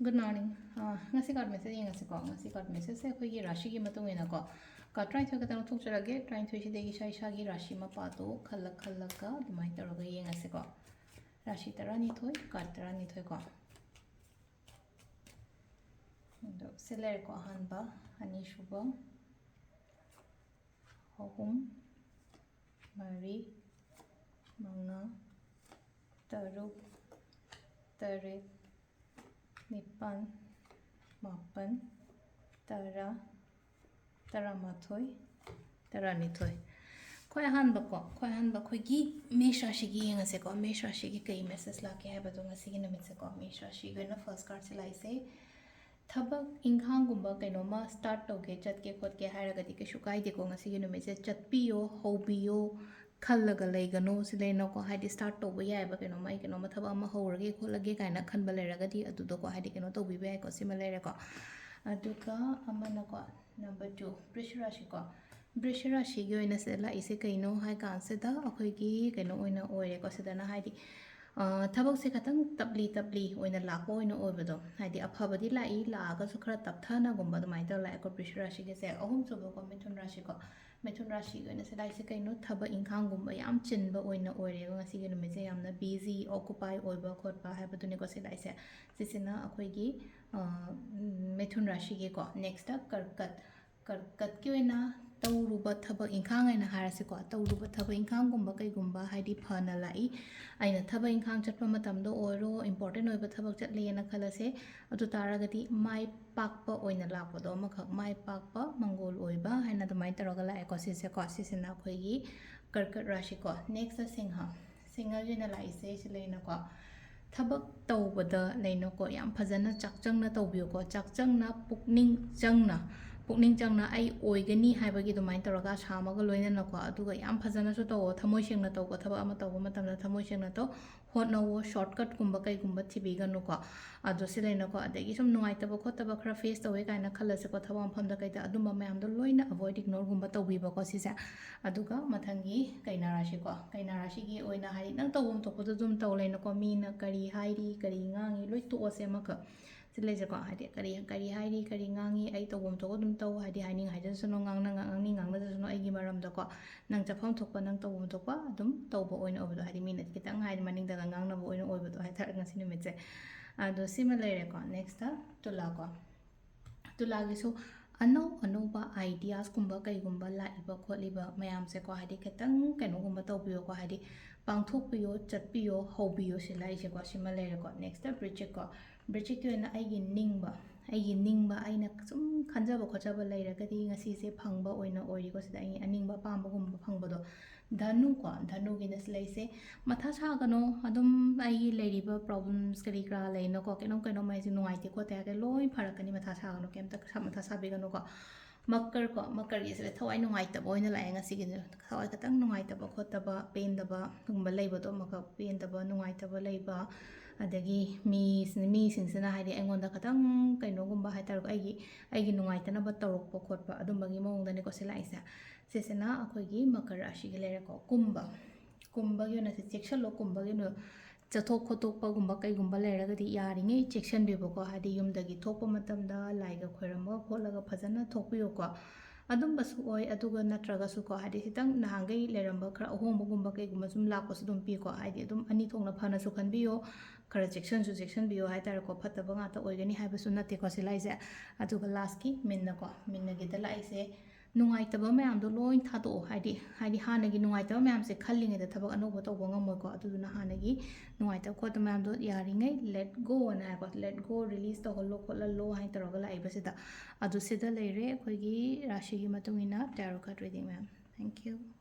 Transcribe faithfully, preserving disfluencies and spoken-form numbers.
Good morning. ꯑꯥ, ꯉꯁꯤ card message ꯌꯦꯡꯉꯁꯤꯀꯣ꯫ ꯉꯁꯤ card messageꯁꯦ ꯑꯩꯈꯣꯏꯒꯤ ꯔꯥꯁꯤꯒꯤ ꯃꯇꯨꯡ ꯏꯟꯅꯀꯣ, card ꯇꯔꯥꯅꯤꯊꯣꯏ ꯈꯛꯇꯪ ꯂꯧꯊꯣꯛꯆꯔꯒꯦ꯫ ꯇꯔꯥꯅꯤꯊꯣꯏꯁꯤꯗꯒꯤ ꯏꯁꯥ ꯏꯁꯥꯒꯤ ꯔꯥꯁꯤ ꯃꯄꯥꯗꯣ ꯈꯜꯂ ꯈꯜꯂꯒ ꯑꯗꯨꯃꯥꯏꯅ ꯇꯧꯔꯒ ꯌꯦꯡꯉꯁꯤꯀꯣ꯫ ꯔꯥꯁꯤ ꯇꯔꯥꯅꯤꯊꯣꯏ, card ꯇꯔꯥꯅꯤꯊꯣꯏꯀꯣ꯫ ꯑꯗꯣ ꯁꯤ ꯂꯩꯔꯦꯀꯣ, ꯑꯍꯥꯟꯕ, ꯑꯅꯤꯁꯨꯕ, ꯑꯍꯨꯝ, ꯃꯔꯤ, ꯃꯉꯥ, ꯇꯔꯨꯛ, ꯇꯔꯦꯠ, ꯅꯤꯄꯥꯜ, ꯃꯥꯄꯜ, ꯇꯔꯥ, ꯇꯔꯥꯃꯥꯊꯣꯏ, ꯇꯔꯥꯅꯤꯊꯣꯏ꯫ ꯈ꯭ꯋꯥꯏ ꯑꯍꯥꯟꯕꯀꯣ, ꯈ꯭ꯋꯥꯏ ꯑꯍꯥꯟꯕ ꯑꯩꯈꯣꯏꯒꯤ ꯃꯦꯁ ꯔꯥꯁꯤꯒꯤ ꯌꯦꯡꯉꯁꯦꯀꯣ꯫ ꯃꯦꯁ ꯔꯥꯁꯤꯒꯤ ꯀꯩ message ꯂꯥꯛꯀꯦ ꯍꯥꯏꯕꯗꯣ ꯉꯁꯤꯒꯤ ꯅꯨꯃꯤꯠꯁꯦꯀꯣ꯫ ꯃꯦꯁ ꯔꯥꯁꯤꯒꯤ ꯑꯣꯏꯅ first cardꯁꯦ ꯂꯥꯛꯏꯁꯦ, ꯊꯕꯛ ꯏꯪꯈꯥꯡꯒꯨꯝꯕ ꯀꯩꯅꯣꯝꯃ start ꯇꯧꯒꯦ, ꯆꯠꯀꯦ ꯈꯣꯠꯀꯦ ꯍꯥꯏꯔꯒꯗꯤ ꯀꯩꯁꯨ ꯀꯥꯏꯗꯦꯀꯣ꯫ ꯉꯁꯤꯒꯤ ꯅꯨꯃꯤꯠꯁꯦ ꯆꯠꯄꯤꯌꯣ, ꯍꯧꯕꯤꯌꯣ, ꯈꯜꯂꯒ ꯂꯩꯒꯅꯣ꯫ ꯁꯤ ꯂꯩꯅꯀꯣ, ꯍꯥꯏꯗꯤ start ꯇꯧꯕ ꯌꯥꯏꯑꯕ, ꯀꯩꯅꯣꯝꯃ, ꯑꯩ ꯀꯩꯅꯣꯝꯃ ꯊꯕꯛ ꯑꯃ ꯍꯧꯔꯒꯦ ꯈꯣꯠꯂꯒꯦ ꯀꯥꯏꯅ ꯈꯟꯕ ꯂꯩꯔꯒꯗꯤ ꯑꯗꯨꯗꯀꯣ, ꯍꯥꯏꯗꯤ ꯀꯩꯅꯣ ꯇꯧꯕꯤꯕ ꯌꯥꯏꯀꯣ꯫ ꯁꯤꯃ ꯂꯩꯔꯦꯀꯣ꯫ ꯑꯗꯨꯒ ꯑꯃꯅꯀꯣ, number two, ꯕ꯭ꯔꯤꯁ ꯔꯥꯁꯤꯀꯣ꯫ ꯕ꯭ꯔꯤꯁ ꯔꯥꯁꯤꯒꯤ ꯑꯣꯏꯅ ꯁꯤꯗ ꯂꯥꯛꯏꯁꯦ ꯀꯩꯅꯣ ꯍꯥꯏ ꯀꯥꯟꯁꯤꯗ, ꯑꯩꯈꯣꯏꯒꯤ ꯀꯩꯅꯣ ꯑꯣꯏꯅ ꯑꯣꯏꯔꯦꯀꯣ꯫ ꯁꯤꯗꯅ ꯍꯥꯏꯗꯤ, ꯑ, ꯊꯕꯛꯁꯦ ꯈꯇꯪ ꯇꯞꯂꯤ ꯇꯞꯂꯤ ꯑꯣꯏꯅ ꯂꯥꯛꯄ ꯑꯣꯏꯅ ꯑꯣꯏꯕꯗꯣ, ꯍꯥꯏꯗꯤ ꯑꯐꯕꯗꯤ ꯂꯥꯛꯏ, ꯂꯥꯛꯑꯒꯁꯨ ꯈꯔ ꯇꯞꯊꯅꯒꯨꯝꯕ ꯑꯗꯨꯃꯥꯏꯅ ꯇꯧꯔ ꯂꯥꯛꯑꯦꯀꯣ ꯕ꯭ꯔꯤꯁ ꯔꯥꯁꯤꯒꯤꯁꯦ꯫ ꯑꯍꯨꯝꯁꯨꯕꯀꯣ, ꯃꯤꯊꯨꯟ ꯔꯥꯁꯤꯀꯣ꯫ ꯃꯤꯊꯨꯟ ꯔꯥꯁꯤꯒꯤ ꯑꯣꯏꯅ ꯁꯤ ꯂꯥꯛꯏꯁꯦ ꯀꯩꯅꯣ? ꯊꯕꯛ ꯏꯪꯈꯥꯡꯒꯨꯝꯕ ꯌꯥꯝ ꯆꯤꯟꯕ ꯑꯣꯏꯅ ꯑꯣꯏꯔꯦꯕ ꯉꯁꯤꯒꯤ ꯅꯨꯃꯤꯠꯁꯦ, ꯌꯥꯝꯅ busy, occupy ꯑꯣꯏꯕ ꯈꯣꯠꯄ ꯍꯥꯏꯕꯗꯨꯅꯤꯀꯣ ꯁꯤ ꯂꯥꯛꯏꯁꯦ꯫ ꯁꯤꯁꯤꯅ ꯑꯩꯈꯣꯏꯒꯤ, ꯑ, ꯃꯤꯊꯨꯟ ꯔꯥꯁꯤꯒꯤꯀꯣ꯫ Nextꯇ ꯀꯔꯀꯠ꯫ ꯀꯔꯀꯠꯀꯤ ꯑꯣꯏꯅ ꯇꯧꯔꯨꯕ ꯊꯕꯛ ꯏꯪꯈꯥꯡ ꯍꯥꯏꯅ ꯍꯥꯏꯔꯁꯤꯀꯣ, ꯇꯧꯔꯨꯕ ꯊꯕꯛ ꯏꯪꯈꯥꯡꯒꯨꯝꯕ ꯀꯩꯒꯨꯝꯕ ꯍꯥꯏꯗꯤ ꯐꯅ ꯂꯥꯛꯏ꯫ ꯑꯩꯅ ꯊꯕꯛ ꯏꯪꯈꯥꯡ ꯆꯠꯄ ꯃꯇꯝꯗ ꯑꯣꯏꯔꯣ, important ꯑꯣꯏꯕ ꯊꯕꯛ ꯆꯠꯂꯦꯅ ꯈꯜꯂꯁꯦ, ꯑꯗꯨ ꯇꯥꯔꯒꯗꯤ ꯃꯥꯏ ꯄꯥꯛꯄ ꯑꯣꯏꯅ ꯂꯥꯛꯄꯗꯣ ꯑꯃꯈꯛ, ꯃꯥꯏ ꯄꯥꯛꯄ, ꯃꯪꯒꯣꯜ ꯑꯣꯏꯕ ꯍꯥꯏꯅ ꯑꯗꯨꯃꯥꯏꯅ ꯇꯧꯔꯒ ꯂꯥꯛꯑꯦꯀꯣ ꯁꯤꯁꯦꯀꯣ꯫ ꯁꯤꯁꯤꯅ ꯑꯩꯈꯣꯏꯒꯤ ꯀꯔꯀꯠ ꯔꯥꯁꯤꯀꯣ꯫ Nextꯇ ꯁꯤꯡꯍ꯫ ꯁꯤꯡꯍꯒꯤ ꯑꯣꯏꯅ ꯂꯥꯛꯏꯁꯦ ꯁꯤ ꯂꯩꯅꯀꯣ꯫ ꯊꯕꯛ ꯇꯧꯕꯗ ꯂꯩꯅꯀꯣ, ꯌꯥꯝ ꯐꯖꯅ ꯆꯥꯛꯆꯪꯅ ꯇꯧꯕꯤꯌꯨꯀꯣ꯫ ꯆꯥꯛꯆꯪꯅ, ꯄꯨꯛꯅꯤꯡ ꯆꯪꯅ, ꯄꯨꯛꯅꯤꯡ ꯆꯪꯅ "ꯑꯩ ꯑꯣꯏꯒꯅꯤ" ꯍꯥꯏꯕꯒꯤ ꯑꯗꯨꯃꯥꯏꯅ ꯇꯧꯔꯒ ꯑꯁꯥ ꯑꯃꯒ ꯂꯣꯏꯅꯅꯀꯣ꯫ ꯑꯗꯨꯒ ꯌꯥꯝ ꯐꯖꯅꯁꯨ ꯇꯧꯋꯣ, ꯊꯃꯣꯏ ꯁꯦꯡꯅ ꯇꯧꯕ ꯊꯕꯛ ꯑꯃ ꯇꯧꯕ ꯃꯇꯝꯗ ꯊꯃꯣꯏ ꯁꯦꯡꯅ ꯇꯧ꯫ ꯍꯣꯠꯅꯧꯋꯣ, shortcutꯀꯨꯝꯕ ꯀꯩꯒꯨꯝꯕ ꯊꯤꯕꯤꯒꯅꯨꯀꯣ꯫ ꯑꯗꯣ ꯁꯤ ꯂꯩꯅꯀꯣ, ꯑꯗꯒꯤ ꯁꯨꯝ ꯅꯨꯡꯉꯥꯏꯇꯕ ꯈꯣꯠꯇꯕ ꯈꯔ face ꯇꯧꯋꯦ ꯀꯥꯏꯅ ꯈꯜꯂꯁꯤꯀꯣ, ꯊꯕꯛ ꯃꯐꯝꯗ ꯀꯩꯗ, ꯑꯗꯨꯝꯕ ꯃꯌꯥꯝꯗꯣ ꯂꯣꯏꯅ avoid, ignoreꯒꯨꯝꯕ ꯇꯧꯕꯤꯕꯀꯣ ꯁꯤꯁꯦ꯫ ꯑꯗꯨꯒ ꯃꯊꯪꯒꯤ ꯀꯩꯅꯥ ꯔꯥꯁꯤꯀꯣ, ꯀꯩꯅꯥ ꯔꯥꯁꯤꯒꯤ ꯑꯣꯏꯅ ꯍꯥꯏꯗꯤ ꯅꯪ ꯇꯧꯐꯝ ꯊꯣꯛꯄꯗꯣ ꯑꯗꯨꯝ ꯇꯧ ꯂꯩꯅꯀꯣ, ꯃꯤꯅ ꯀꯔꯤ ꯍꯥꯏꯔꯤ, ꯀꯔꯤ ꯉꯥꯡꯉꯤ, ꯂꯣꯏ ꯇꯣꯛꯑꯁꯦ ꯑꯃꯈꯛ꯫ ꯁꯤ ꯂꯩꯁꯦꯀꯣ, ꯍꯥꯏꯗꯤ ꯀꯔꯤ ꯀꯔꯤ ꯍꯥꯏꯔꯤ, ꯀꯔꯤ ꯉꯥꯡꯉꯤ, ꯑꯩ ꯇꯧꯐꯝ ꯊꯣꯛꯄ ꯑꯗꯨꯝ ꯇꯧ, ꯍꯥꯏꯗꯤ ꯍꯥꯏꯅꯤꯡ ꯍꯥꯏꯖꯁꯅꯨ, ꯉꯥꯡꯅ ꯉꯥꯡꯅꯤꯡ ꯉꯥꯡꯅꯖꯁꯅꯨ, ꯑꯩꯒꯤ ꯃꯔꯝꯗꯀꯣ ꯅꯪ ꯆꯠꯐꯝ ꯊꯣꯛꯄ, ꯅꯪ ꯇꯧꯐꯝ ꯊꯣꯛꯄ ꯑꯗꯨꯝ ꯇꯧꯕ ꯑꯣꯏꯅ ꯑꯣꯏꯕꯗꯣ, ꯍꯥꯏꯗꯤ ꯃꯤꯅ ꯈꯤꯇꯪ ꯍꯥꯏꯗꯤ ꯃꯅꯤꯡꯗꯒ ꯉꯥꯡꯅꯕ ꯑꯣꯏꯅ ꯑꯣꯏꯕꯗꯣ ꯍꯥꯏꯇꯥꯔꯦ ꯉꯁꯤ ꯅꯨꯃꯤꯠꯁꯦ꯫ ꯑꯗꯣ ꯁꯤꯃ ꯂꯩꯔꯦꯀꯣ꯫ Next ꯇꯨꯂꯥꯀꯣ꯫ ꯇꯨꯂꯥꯒꯤꯁꯨ ꯑꯅꯧ ꯑꯅꯧꯕ ideas ꯀꯨꯝꯕ ꯀꯩꯒꯨꯝꯕ ꯂꯥꯛꯏꯕ ꯈꯣꯠꯂꯤꯕ ꯃꯌꯥꯝꯁꯦꯀꯣ, ꯍꯥꯏꯗꯤ ꯈꯤꯇꯪ ꯀꯩꯅꯣꯒꯨꯝꯕ ꯇꯧꯕꯤꯌꯣꯀꯣ, ꯍꯥꯏꯗꯤ ꯄꯥꯡꯊꯣꯛꯄꯤꯌꯣ, ꯆꯠꯄꯤꯌꯣ, ꯍꯧꯕꯤꯌꯣ ꯁꯤ ꯂꯥꯛꯏꯁꯦꯀꯣ꯫ ꯁꯤꯃ ꯂꯩꯔꯦꯀꯣ꯫ Next ꯕ꯭ꯔꯤꯆꯤꯛꯀꯣ꯫ ꯕ꯭ꯔꯤꯆꯤꯛꯀꯤ ꯑꯣꯏꯅ ꯑꯩꯒꯤ ꯅꯤꯡꯕ, ꯑꯩꯒꯤ ꯅꯤꯡꯕ, ꯑꯩꯅ ꯁꯨꯝ ꯈꯟꯖꯕ ꯈꯣꯠꯆꯕ ꯂꯩꯔꯒꯗꯤ ꯉꯁꯤꯁꯦ ꯐꯪꯕ ꯑꯣꯏꯅ ꯑꯣꯏꯔꯤꯀꯣ꯫ ꯁꯤꯗ ꯑꯩꯒꯤ ꯑꯅꯤꯡꯕ ꯑꯄꯥꯝꯕꯒꯨꯝꯕ ꯐꯪꯕꯗꯣ꯫ ꯙꯅꯨꯀꯣ, ꯙꯅꯨꯒꯤꯅ ꯁꯤ ꯂꯩꯁꯦ, ꯃꯊꯥ ꯁꯥꯒꯅꯣ, ꯑꯗꯨꯝ ꯑꯩꯒꯤ ꯂꯩꯔꯤꯕ problems ꯀꯔꯤ ꯀꯔꯥ ꯂꯩꯅꯀꯣ, ꯀꯩꯅꯣꯝ ꯀꯩꯅꯣꯝ ꯍꯥꯏꯁꯦ ꯅꯨꯡꯉꯥꯏꯇꯦ ꯈꯣꯠꯇꯦ ꯍꯥꯏꯔꯒ ꯂꯣꯏ ꯐꯔꯛꯀꯅꯤ, ꯃꯊꯥ ꯁꯥꯒꯅꯨ, ꯀꯩꯝꯇ ꯁꯥ-, ꯃꯊꯥ ꯁꯥꯕꯤꯒꯅꯨꯀꯣ꯫ ꯃꯀꯔꯀꯣ, ꯃꯀꯔꯒꯤꯁꯤꯗ ꯊꯋꯥꯏ ꯅꯨꯡꯉꯥꯏꯇꯕ ꯑꯣꯏꯅ ꯂꯥꯛꯑꯦ ꯉꯁꯤꯒꯤꯗꯤ꯫ ꯊꯋꯥꯏ ꯈꯤꯇꯪ ꯅꯨꯡꯉꯥꯏꯇꯕ ꯈꯣꯠꯇꯕ, ꯄꯦꯟꯗꯕꯒꯨꯝꯕ ꯂꯩꯕꯗꯣ, ꯑꯃꯈꯛ ꯄꯦꯟꯗꯕ, ꯅꯨꯡꯉꯥꯏꯇꯕ ꯂꯩꯕ, ꯑꯗꯒꯤ ꯃꯤ, ꯃꯤꯁꯤꯡꯁꯤꯅ ꯍꯥꯏꯗꯤ ꯑꯩꯉꯣꯟꯗ ꯈꯤꯇꯪ ꯀꯩꯅꯣꯒꯨꯝꯕ ꯍꯥꯏꯇꯥꯔꯦꯀꯣ, ꯑꯩꯒꯤ, ꯑꯩꯒꯤ ꯅꯨꯡꯉꯥꯏꯇꯅꯕ ꯇꯧꯔꯛꯄ ꯈꯣꯠꯄ ꯑꯗꯨꯝꯕꯒꯤ ꯃꯑꯣꯡꯗꯅꯤꯀꯣ ꯁꯤ ꯂꯥꯛꯏꯁꯦ꯫ ꯁꯤꯁꯤꯅ ꯑꯩꯈꯣꯏꯒꯤ ꯃꯀꯔ ꯔꯥꯁꯤꯒꯤ ꯂꯩꯔꯦꯀꯣ꯫ ꯀꯨꯝꯕ, ꯀꯨꯝꯕꯒꯤ ꯑꯣꯏꯅ ꯁꯤ ꯆꯦꯛꯁꯤꯜꯂꯣ, ꯀꯨꯝꯕꯒꯤ ꯑꯣꯏꯅ ꯆꯠꯊꯣꯛ ꯈꯣꯠꯇꯣꯛꯄꯒꯨꯝꯕ ꯀꯩꯒꯨꯝꯕ ꯂꯩꯔꯒꯗꯤ ꯌꯥꯔꯤꯉꯩ ꯆꯦꯛꯁꯤꯟꯕꯤꯕꯀꯣ, ꯍꯥꯏꯗꯤ ꯌꯨꯝꯗꯒꯤ ꯊꯣꯛꯄ ꯃꯇꯝꯗ ꯂꯥꯏꯒ ꯈꯣꯏꯔꯝꯕ ꯈꯣꯠꯂꯒ ꯐꯖꯅ ꯊꯣꯛꯄꯤꯌꯨꯀꯣ꯫ ꯑꯗꯨꯝꯕꯁꯨ ꯑꯣꯏ, ꯑꯗꯨꯒ ꯅꯠꯇ꯭ꯔꯒꯁꯨꯀꯣ, ꯍꯥꯏꯗꯤ ꯈꯤꯇꯪ ꯅꯍꯥꯟꯈꯩ ꯂꯩꯔꯝꯕ ꯈꯔ ꯑꯍꯣꯡꯕꯒꯨꯝꯕ ꯀꯩꯒꯨꯝꯕ ꯁꯨꯝ ꯂꯥꯛꯄꯁꯨ ꯑꯗꯨꯝ ꯄꯤꯀꯣ, ꯍꯥꯏꯗꯤ ꯑꯗꯨꯝ ꯑꯅꯤ ꯊꯣꯛꯅ ꯐꯅꯁꯨ ꯈꯟꯕꯤꯌꯣ, ꯈꯔ ꯆꯦꯛꯁꯤꯟꯁꯨ ꯆꯦꯛꯁꯤꯟꯕꯤꯌꯣ ꯍꯥꯏꯇꯥꯔꯦꯀꯣ, ꯐꯠꯇꯕ ꯉꯥꯛꯇ ꯑꯣꯏꯒꯅꯤ ꯍꯥꯏꯕꯁꯨ ꯅꯠꯇꯦꯀꯣ ꯁꯤ ꯂꯥꯛꯏꯁꯦ꯫ ꯑꯗꯨꯒ ꯂꯥꯁꯀꯤ ꯃꯤꯟꯅꯀꯣ, ꯃꯤꯟꯅꯒꯤꯗ ꯂꯥꯛꯏꯁꯦ, ꯅꯨꯡꯉꯥꯏꯇꯕ ꯃꯌꯥꯝꯗꯣ ꯂꯣꯏ ꯊꯥꯗꯣꯛꯑꯣ꯫ ꯍꯥꯏꯗꯤ, ꯍꯥꯏꯗꯤ ꯍꯥꯟꯅꯒꯤ ꯅꯨꯡꯉꯥꯏꯇꯕ ꯃꯌꯥꯝꯁꯦ ꯈꯜꯂꯤꯉꯩꯗ ꯊꯕꯛ ꯑꯅꯧꯕ ꯇꯧꯕ ꯉꯝꯃꯣꯏꯀꯣ꯫ ꯑꯗꯨꯗꯨꯅ ꯍꯥꯟꯅꯒꯤ ꯅꯨꯡꯉꯥꯏꯇꯕ ꯈꯣꯠꯇꯕ ꯃꯌꯥꯝꯗꯣ ꯌꯥꯔꯤꯉꯩ let go ꯑꯅ ꯍꯥꯏꯀꯣ, let go, release ꯇꯧꯍꯜꯂꯣ ꯈꯣꯠꯍꯜꯂꯣ ꯍꯥꯏꯅ ꯇꯧꯔꯒ ꯂꯥꯛꯏꯕꯁꯤꯗ꯫ ꯑꯗꯨ ꯁꯤꯗ ꯂꯩꯔꯦ ꯑꯩꯈꯣꯏꯒꯤ ꯔꯥꯁꯤꯒꯤ ꯃꯇꯨꯡ ꯏꯟꯅ tarot card reading ꯃꯌꯥꯝ꯫ Thank you꯫